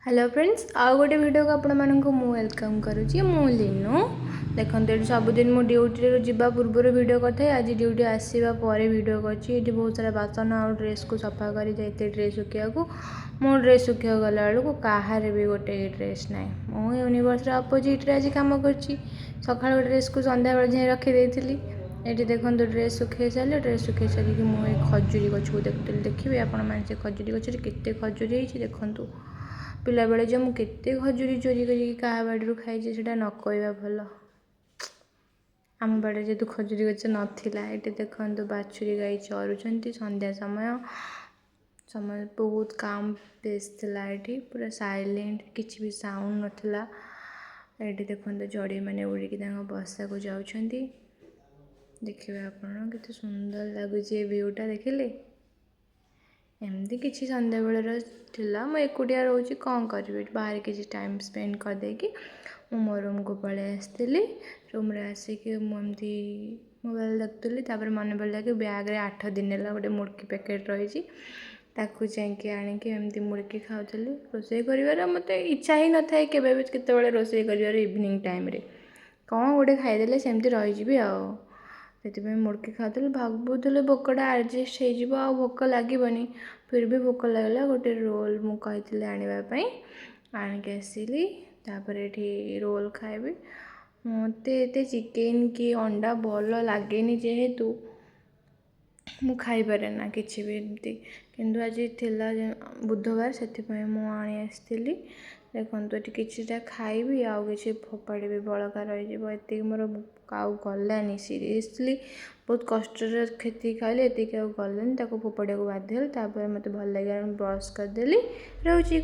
Hello friends, ଆଉ ଗୋଟେ ଭିଡ଼ିଓକୁ ଆପଣମାନଙ୍କୁ ମୁଁ welcome କରୁଛି। ମୁଁ ଲିନୁ। ଦେଖନ୍ତୁ, ଏଠି ସବୁଦିନ ମୁଁ ଡ୍ୟୁଟିରୁ ଯିବା ପୂର୍ବରୁ ଭିଡ଼ିଓ କରିଥାଏ। ଆଜି ଡ୍ୟୁଟି ଆସିବା ପରେ ଭିଡ଼ିଓ କରିଛି। ଏଠି ବହୁତ ସାରା ବାସନ ଆଉ ଡ୍ରେସ୍କୁ ସଫା କରି ଯାଇଥିଲି ଡ୍ରେସ୍ ଶୁଖିବାକୁ। ମୁଁ ଡ୍ରେସ୍ ଶୁଖିବାକୁ ଗଲାବେଳକୁ କାହାର ବି ଗୋଟେ ଡ୍ରେସ୍ ନାହିଁ। ମୁଁ ୟୁନିଭର୍ସର ଅପୋଜିଟ୍ରେ ଆଜି କାମ କରୁଛି। ସକାଳୁ ଡ୍ରେସ୍କୁ ସନ୍ଧ୍ୟାବେଳେ ଯାଏଁ ରଖିଦେଇଥିଲି। ଏଠି ଦେଖନ୍ତୁ, ଡ୍ରେସ୍ ଶୁଖେଇ ସାରିଲି। ଡ୍ରେସ୍ ଶୁଖେଇ ସାରିକି ମୁଁ ଏଇ ଖଜୁରୀ ଗଛକୁ ଦେଖୁଥିଲି। ଦେଖିବେ ଆପଣମାନେ, ସେ ଖଜୁରୀ ଗଛରେ କେତେ ଖଜୁରୀ ହେଇଛି ଦେଖନ୍ତୁ। ପିଲାବେଳେ ଯେ ମୁଁ କେତେ ଖଜୁରୀ ଚୋରି କରିକି କାହା ବାଡ଼ିରୁ ଖାଇଛି, ସେଇଟା ନ କହିବା ଭଲ। ଆମ ବାଡ଼ିରେ ଯେହେତୁ ଖଜୁରୀ ଗଛ ନଥିଲା। ଏଠି ଦେଖନ୍ତୁ, ବାଛୁରୀ ଗାଈ ଚରୁଛନ୍ତି। ସନ୍ଧ୍ୟା ସମୟ ସମୟ ବହୁତ କାମ୍ ପ୍ଲେସ୍ ଥିଲା। ଏଠି ପୁରା ସାଇଲେଣ୍ଟ, କିଛି ବି ସାଉଣ୍ଡ ନଥିଲା। ଏଠି ଦେଖନ୍ତୁ, ଚଢ଼େଇମାନେ ଉଡ଼ିକି ତାଙ୍କ ବସାକୁ ଯାଉଛନ୍ତି। ଦେଖିବେ ଆପଣ, କେତେ ସୁନ୍ଦର ଲାଗୁଛି ଏ ଭିୟୁଟା, ଦେଖିଲେ? ଏମିତି କିଛି ସନ୍ଧ୍ୟାବେଳର ଥିଲା। ମୁଁ ଏକୁଟିଆ ରହୁଛି, କ'ଣ କରିବି? ବାହାରେ କିଛି ଟାଇମ୍ ସ୍ପେଣ୍ଡ କରିଦେଇକି ମୁଁ ମୋ ରୁମ୍କୁ ପଳେଇ ଆସିଥିଲି। ରୁମ୍ରେ ଆସିକି ମୁଁ ଏମିତି ମୋବାଇଲ୍ ଦେଖୁଥିଲି। ତାପରେ ମନେ ପଡ଼ିଲା କି ବ୍ୟାଗ୍ରେ 8 ଦିନ ହେଲା ଗୋଟେ ମୁଡ଼କି ପ୍ୟାକେଟ୍ ରହିଛି। ତାକୁ ଯାଇକି ଆଣିକି ଏମିତି ମୁଡ଼କି ଖାଉଥିଲି। ରୋଷେଇ କରିବାର ମୋତେ ଇଚ୍ଛା ହିଁ ନଥାଏ କେବେ ବି କେତେବେଳେ ରୋଷେଇ କରିବାର। ଇଭିନିଂ ଟାଇମ୍ରେ କ'ଣ ଗୋଟେ ଖାଇଦେଲେ ସେମିତି ରହିଯିବି ଆଉ। ସେଥିପାଇଁ ମୁଡ଼କି ଖାଉଥିଲି। ଭାବୁଥିଲି ଭୋକଟା ଆଡ଼ଜଷ୍ଟ ହେଇଯିବ ଆଉ ଭୋକ ଲାଗିବନି। ଫିର୍ ବି ଭୋକ ଲାଗିଲା। ଗୋଟେ ରୋଲ୍ ମୁଁ କହିଥିଲି ଆଣିବା ପାଇଁ, ଆଣିକି ଆସିଲି। ତାପରେ ଏଠି ରୋଲ୍ ଖାଇବି। ମୋତେ ଏତେ ଚିକେନ୍ କି ଅଣ୍ଡା ଭଲ ଲାଗେନି, ଯେହେତୁ ମୁଁ ଖାଇପାରେ ନା କିଛି ବି ଏମିତି। କିନ୍ତୁ ଆଜି ଥିଲା ବୁଧବାର, ସେଥିପାଇଁ ମୁଁ ଆଣି ଆସିଥିଲି। ଦେଖନ୍ତୁ, ଏଠି କିଛିଟା ଖାଇବି ଆଉ କିଛି ଫୋପାଡ଼ିବି, ବଳକା ରହିଯିବ। ଏତିକି ମୋର ଆଉ ଗଲାନି। ସିରିୟସଲି, ବହୁତ କଷ୍ଟରେ ଏତିକି ଖାଇଲି। ଏତିକି ଆଉ ଗଲାନି, ତାକୁ ଫୋପାଡ଼ିବାକୁ ବାଧ୍ୟ ହେଲି। ତାପରେ ମୋତେ ଭଲ ଲାଗିଲା, ମୁଁ ବ୍ରସ୍ କରିଦେଲି। ରହୁଛି।